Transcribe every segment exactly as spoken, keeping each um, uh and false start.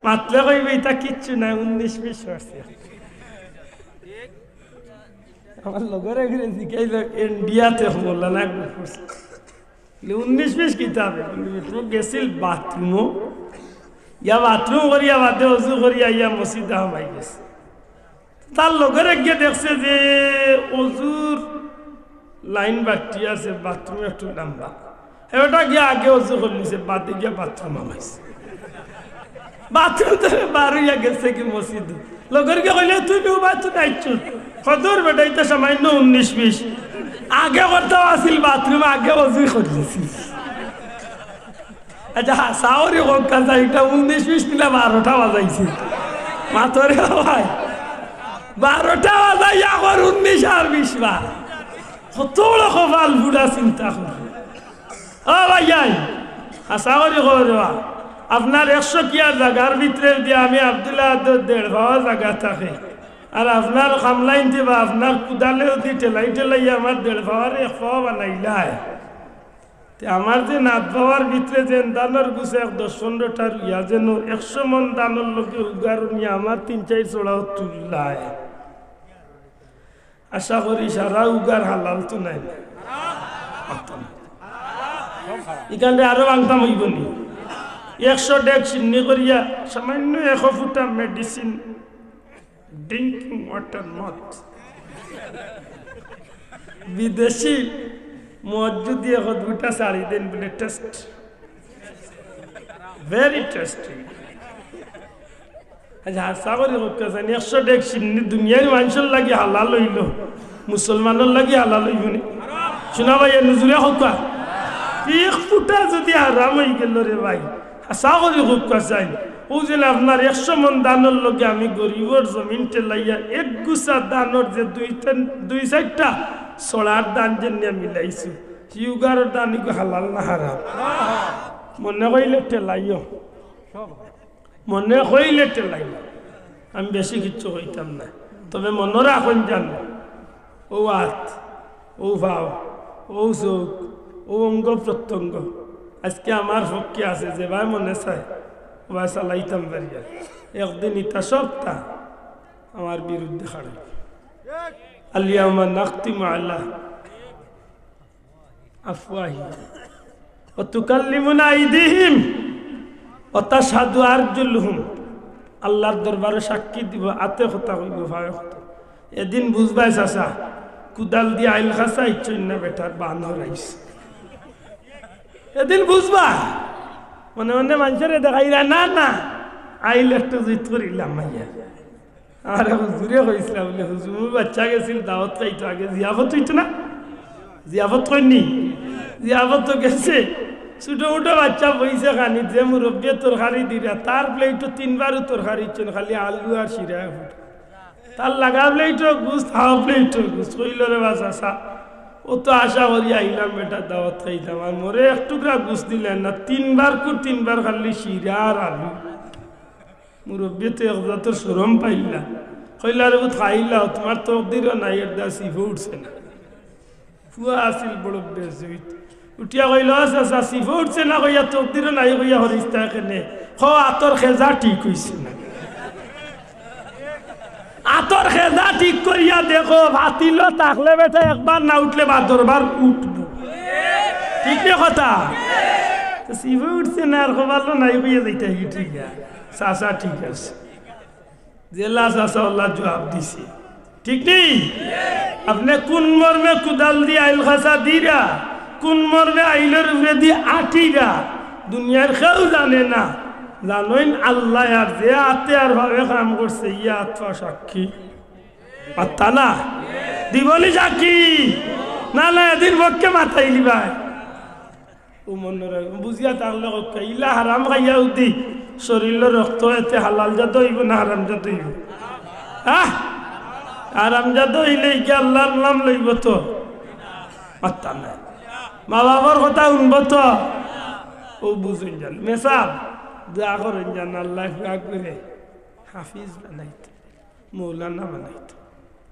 মাতলে কইবে, "ইতা কিচ্ছু নায়, উনিশ বিশ পড়ছি।" আমার লগরে ঘুরে জিগাইল, "ইন্ডিয়াত মৌলানা পড়ছে?" বলে, "উনিশ বিশ কিতাবে?" বলে, "বেটা গেছিল বাথরুমো, ইয়া বাথরুম করিয়া বাদে অজু করিয়া ইয়া মসজিদো হামাই গেছে।" তার লগরে গিয়া দেখছে যে অজুর লাইন বাকি আছে, বাথরুম একটু লম্বা। হে বেটা গিয়া আগে অজু করিলিছে, বাদে গিয়া বাথরুম হামাইছে। বাথরুম থাকি বার অইয়া গেছে গি মসজিদো। লগর গিয়া কইলে, "তুই নু বাথরুম আইছস?" কয়, "দূর বেটা, ইতা সামান্য উনিশ বিশ। আগে করতাম আছিল বাথরুম, আগে অজু করিলিছি।" আচ্ছা, হাছা করি কউক্কা চাই, ইটা উনিশ বিশ নিলা বারোটা বাজাইছে। মাতরে ভাই, বারোটা বাজাইয়া কর উনিশ আর বিশ বার। কত বড় কপাল পুড়া, চিন্তা করো। ও ভাইয়াইন, হাছা করি কও রে বা, আপনার একশো কিয়ার জাগার ভিতরে যদি আমি আব্দুল আহাদর দেড় পাওয়া জাগা থাকে, আর আপনার কামলাইন্তে বা আপনার কুদালে যদি ঠেলাই ঠেলাই আমার দেড় পাওয়ার এক পাওয়া বানাইলায়, তে আমার যে নাত বাবার ভিতরে যে ধানর গুছে এক দশ পনেরোটা রুইয়া যেন একশো মন ধানর লগে উগার নিয়া আমার তিন চাইর ছড়াও তুললায়। আশা করি সারা উগার হালাল তো নায় না। ইখানরে আরো ভাঙতাম অইবো নি? একশো ডেগ শিন্নি করিয়া সামান্য এক ফুটা মেডিসিন, ড্রিঙ্কিং ওয়াটার মদ। বিদেশি মদ যদি এক দুইটা ছাড়ি দেন বলে টেস্ট, ভেরি টেস্টি। আচ্ছা, হাছা করি কউক্কা চাইন, একশো ডেগ শিন্নি দুনিয়ার মানষর লাগি হালাল অইলো, মুসলমানর লাগি হালাল অইবো নি? শুনা ভাই, এ নজুরে কউক্কা। এক ফুটা যদি হারাম অইগেলো রে ভাই, হাছা করি কউক্কা চাইন, অউ যে আপনার একশো মন ধানর লগে আমি গরিবর জমিন ঠেলাইয়া এক গুছা ধানর যে দুই তিন, দুই চাইরটা ছড়ার ধান যে নিয়া মিলাইছি, হি উগারর ধান ইগু হালাল না হারাম? মনে কইলে ঠেলাইও। মনে কইলে ঠেলাইও। আমি বেশি কিচ্ছু কইতাম না। তবে মনো রাখইন জানো, অউ আত, অউ পাও, অউ চউখ, অউ অঙ্গ প্রত্যঙ্গ, আইজকে আমার পক্ষে আছে, যেবায় মনে চায়, অবায় চালাইতাম পারিয়ার। একদিন ইতা সবতা আমার বিরুদ্ধে খাড়া অইবো। আল ইয়াউমা নাখতিমু আলা আফওয়াহিহিম ওয়া তুকাল্লিমুনা আইদিহিম ওয়া তাশহাদু আরজুলুহুম। আল্লার দরবারো সাক্ষী দিবো, আতে কথা কইবো, পায়ে কথা। এদিন বুঝবায় চাচা, কুদাল দি আইল খাছা ইচ্ছইন না বেটার বান হরাইছে। এদিন বুঝবা, মনে মনে মানষরে দেখাইরা, "না, না, আইল একটু জিত করিলাম আইয়া।" আর হুজুরে কইছলা বুলে, "হুজুর, বাচ্চা গেছিল দাওয়াত খাইতো, আগে জিয়াফত অইতো না?" জিয়াফত কইন নি? জিয়াফত তো গেছে। ছোট মোটো বাচ্চা বইছে খানিত, যে মুরব্বিয়ে তরকারি দিরা, তার প্লেটো তিনবারও তরকারি ইচ্ছইন, খালি আলু আর শিরা ফুটে। তার লাগা প্লেটো গুস্ত, হাফ প্লেটো গুস্ত। কইলো, "রে বা চাচা, অত আশা করি আইলাম বেটার দাওয়াত খাইতাম, আর মোরে এক টুকরা গুস্ত দিলা না, তিনবার কু তিনবার খালি শিরা আর আলু।" মুরব্বিয়ে তো এক জাতর শরম পাইলা। কইলা, "রে পুত, খাইলাও, তুমার তকদিরো নাই, এর দা সিফো উঠছে না।" ফুয়া আছিল বড় বেজুইত। উঠিয়া কইলো, "ও চাচা, সিফো উঠছে না কইয়া, তকদিরো নাই কইয়া হরিস্তা কেনে? কও, আতর খেজা ঠিক অইছে না। আতর খেজা ঠিক করিয়া দেখো, ফাতিলো থাকলে বেটা একবার না উঠলে বাদরবার উঠবো।" ঠিক নি কথা? তো সিফো উঠছে না আর কপালো নাই কইয়া যাইতা কি ঠিক আছে? চাচা ঠিক আছে। যেলা চাচা অলা জুয়াব দিছে। ঠিক নি? আপনে কুন মর্মে কুদাল দি আইল খাছা দিরা, কুন মর্মে আইলর উপরেদি আটিরা, দুনিয়ার কেউ জানে না। জানইন আল্লায়, আর যে আতে আর পাওয়ে কাম করছে, ই আত পাও সাক্ষী। পাত্তা না? দিবো নি সাক্ষী? না, না, এদিন মক্কে মাতাইলিবায়। ও মনো রাখ, বুঝিয়া থাকলে কউক্কা, ইলা হারাম খাইয়া উদি, শরীরর রক্ত এতে হালাল জাত অইবো না হারাম জাত অইবো? হ্যাঁ? হারাম জাত অইলে ইগিয়ে আল্লার নাম লইবো তো? পাত্তা নাই। মা বাবার কথা হুনবো তো? ও বুঝইন জান। মেসাব, দোয়া করইন জান, আল্লায় পাক করে হাফিজ বানাইতো। মৌলানা বানাইতো,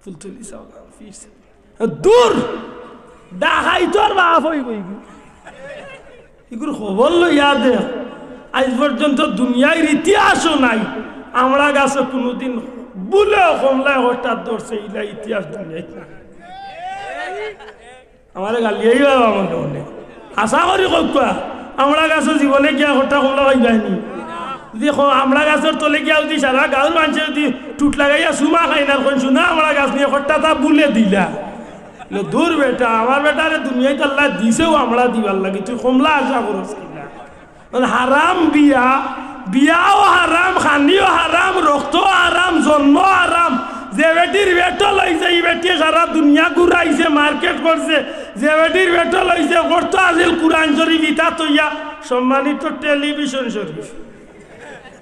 ফুলতলি সাহেব, পীর সাহেব। দূর! ডাকাইতর বাপ অইবো ইগু। ইগুর খবর লইয়া দে। আইজ পর্যন্ত দুনিয়ার ইতিহাসও নাই, আমড়া গাছে কুনুদিন ভুলেও কমলায় হঠাৎ ধরছে, ইলা ইতিহাস দুনিয়াত নাই। আমারে গালিয়াইবা মনে মনে। আশা করি কউক্কা, আমড়া গাছে জীবনে গিয়া হঠাৎ কমলা পাইবায়নি। যদি ক-, আমড়া গাছর তলে গিয়া যদি সারা গাঁওর মানষে যদি টুট লাগাইয়া চুমা খাইন আর কইন, "হুনো, আমড়া গাছ নিয়া হঠাৎ তা ভুলে দিলা।" লে, "দূর বেটা, আমার বেটারে দুনিয়াত আল্লায় দিছেউ আমড়া দিবার লাগি, তুই কমলা আশা করস কিলা?" মানে হারাম বিয়া, বিয়াও হারাম, খানিও হারাম, রক্ত হারাম, জন্ম হারাম। যে বেটির পেটো লইছে, ই বেটিয়ে সারা দুনিয়া ঘুরাইছে, মার্কেট করছে। যে বেটির পেটো লইছে, করতো আছিল কুরআন শরীফ ইতা থইয়া, সম্মানিত টেলিভিশন শরীফ,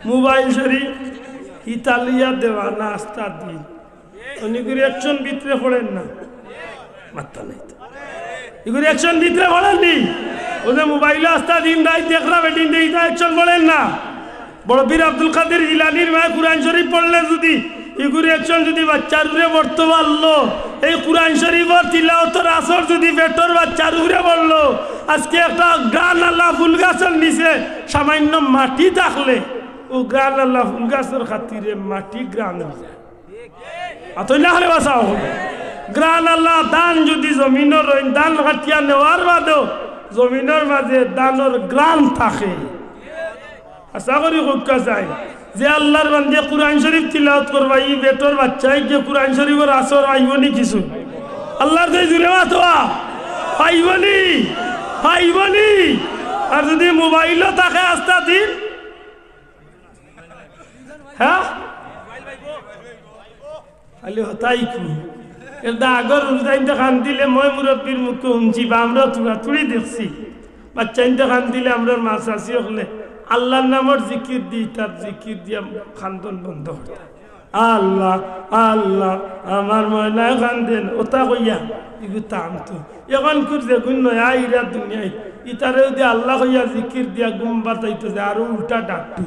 মোবাইল শরীফ, ইতা লইয়া দেওয়ানা আস্তা দিন। অনে ইগুর action ভিতরে পড়ের না? মাত্তা নাই তো। ইগুর action ভিতরে পড়ের নি? অউ যে মোবাইলো আস্তা দিন রাইত দেখরা বেটিন্তে, ইতা action পড়ের না? বড় পীর আব্দুল কাদির জিলানীর মায় কুরআন শরীফ পড়লে যদি, ইগুর action যদি বাইচ্চার উপরে পড়তো পারলো, এই কুরআন শরীফর তিলাওতর আসর যদি পেটর বাইচ্চার উপরে পড়লো, আজকে একটা ঘ্রাণআলা ফুল গাছর নিচে সামান্য মাটি থাকলে, অউ ঘ্রাণআলা ফুল গাছর খাতিরে মাটি ঘ্রাণ অইযায়। আতই না হলে বাঁচাও। ঘ্রাণআলা ধান যদি জমিনো রইন, ধান কাটিয়া নেওয়ার বাদেও জমিনর মাঝে ধানর ঘ্রাণ থাকে। আশা করি কউক্কা চাই যে আল্লার বান্দিয়ে কুরআন শরীফ তিলাওত করবা, ই পেটর বাইচ্চায় গিয়া কুরআন শরীফর আসর পাইবো নি কিছু? আল্লার দোয়াই জুরে মাতোয়া, পাইবো নি? পাইবো নি? আর যদি মোবাইলো থাকে আস্তা দিন, হ্যাঁ? খালি হতাই কি? এর দা আগর উল্টাইনতে কান্দিলে মই মুরব্বির মুখে হুনছি বা আমরা তুড়াতুড়ি দেখছি। বাইচ্চাইনতে কান্দিলে আমরার মা চাচি অকলে আল্লার নামর জিকির দি, তার জিকির দিয়া কান্দন বন্ধ করতা। "আল্লা, আল্লা, আমার ময়নায় কান্দেন", অতা কইয়া ইগু টানতো। অখনকুর যেগুইন নয়া আইরা দুনিয়াত, ইতারে যদি আল্লা কইয়া জিকির দিয়া ঘুম পাড়াইতো যে আরো উল্টা ডাকতো।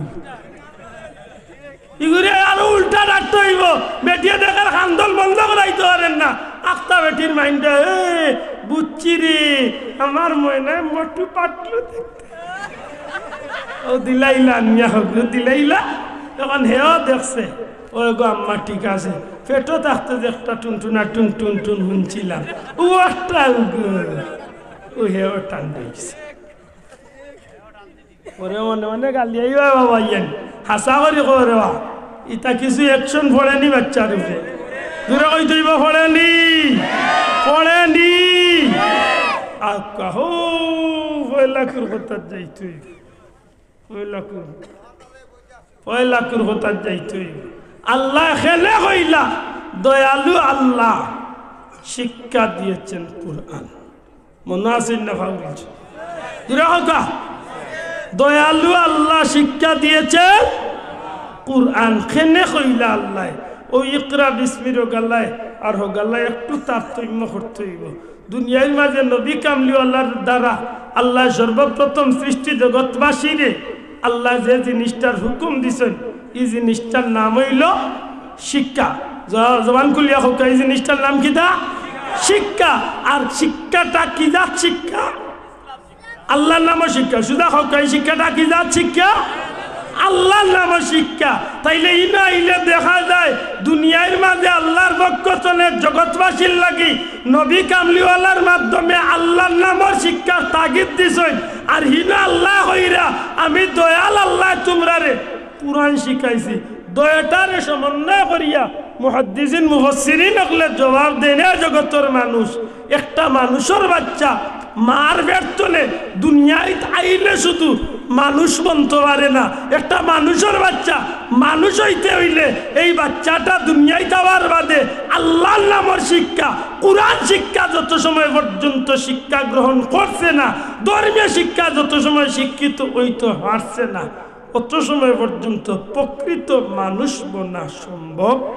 ইগুরে আরো উল্টা ডাকতে অইবো। বেটিয়ে দেখের কান্দন বন্ধ করাইতে পারের না। আখতা বেটির মাইন্ডে, "এ, বুঝছি রে, আমার ময়নায় মটু পাতলু দেখতে।" অউ দিলাইলা, নিয়া হগু দিলাইলা। অখন হেও দেখছে, "ওই গো আম্মা, ঠিক আছে, পেটো থাকতে যে একটা টুনটুনা টুন টুন টুন হুনছিলাম, অউ একটা উগু।" অউ হেও টান দিছে। ওরে মনে মনে গালি আইবা বাবা, ইয়ান হাছা করি কও রে বা। ইতা কিছু action পড়েনি বাচ্চার উপরে? জুরে কইতে অইবো, পড়েনি? পড়েনি? আক্কা, হো, পয়লাকুর কথাত যাইতে অইবো। পয়লাকুর, পয়লাকুর কথাত যাইতে অইবো। আল্লায় কেনে কইলা, দয়ালু আল্লাহ শিক্ষা দিয়েছেন কোরআন। মনো আছে না ভাই? জুরে কউক্কা। দয়ালু আল্লাহ শিক্ষা দিয়েছেন কোরআন। কেনে কইলা আল্লায়? অউ ইকরা বিসমির হগালায় আর হগালায় একটু তারতম্য করতে অইবো। দুনিয়ার মাঝে নবী কামলিওয়ালার দ্বারা আল্লায় সর্বপ্রথম সৃষ্টি জগৎবাসীরে আল্লায় যে জিনিসটার হুকুম দিছইন, ই জিনিসটার নাম অইলো শিক্ষা। জ-, জবান খুলিয়া কউক্কা, ই জিনিসটার নাম কিতা? শিক্ষা। আর শিক্ষাটা কি জাত শিক্ষা? আল্লার নামর শিক্ষা। সুজা কউক্কা, ই শিক্ষাটা কি জাত শিক্ষা? আল্লার নামর শিক্ষা। তাইলে ইনো আইলে দেখা যায় দুনিয়ার মাঝে আল্লার পক্ষ তনে জগৎবাসীর লাগি নবী কামলিওয়ালার মাধ্যমে আল্লার নামর শিক্ষার তাগিদ দিছইন। আর হিনো আল্লায় কইরা, "আমি দয়াল আল্লায় তুমরারে কোরআন শিখাইছি।" দুইটারে সমন্বয় করিয়া মুহাদ্দিসিন মুফাসসিরিন অকলে জবাব দেইন, এ জগতর মানুষ, একটা মানুষর বাচ্চা মার পেট তনে দুনিয়াত আইলে শুধু মানুষ বনতো পারে না। একটা মানুষর বাচ্চা মানুষ অইতে অইলে এই বাচ্চাটা দুনিয়াত আওয়ার বাদে আল্লার নামর শিক্ষা, কোরআন শিক্ষা যত সময় পর্যন্ত শিক্ষা গ্রহণ করছে না, ধর্মীয় শিক্ষা যত সময় শিক্ষিত অইতো পারছে না, অত সময় পর্যন্ত প্রকৃত মানুষ বনা সম্ভব।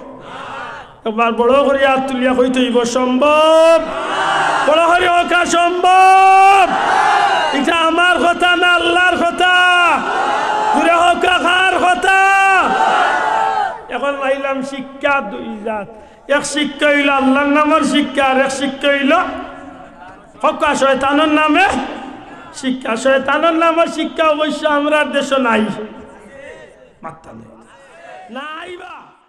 একবার বড় করি আত তুলিয়া কইতে অইবো, সম্ভব। বড় করি কউক্কা, সম্ভব। ইটা আমার কথা না আল্লার কথা? জুরে কউক্কা, কার কথা? এখন পাইলাম শিক্ষা দুই জাত। এক শিক্ষা অইলো আল্লার নামর শিক্ষা, আর এক শিক্ষা অইলো কউক্কা শয়তানর নামে শিক্ষা, শয়তানর নামর শিক্ষা অবশ্য আমরার দেশো নাই। মাত্তা নাই। নাই বা।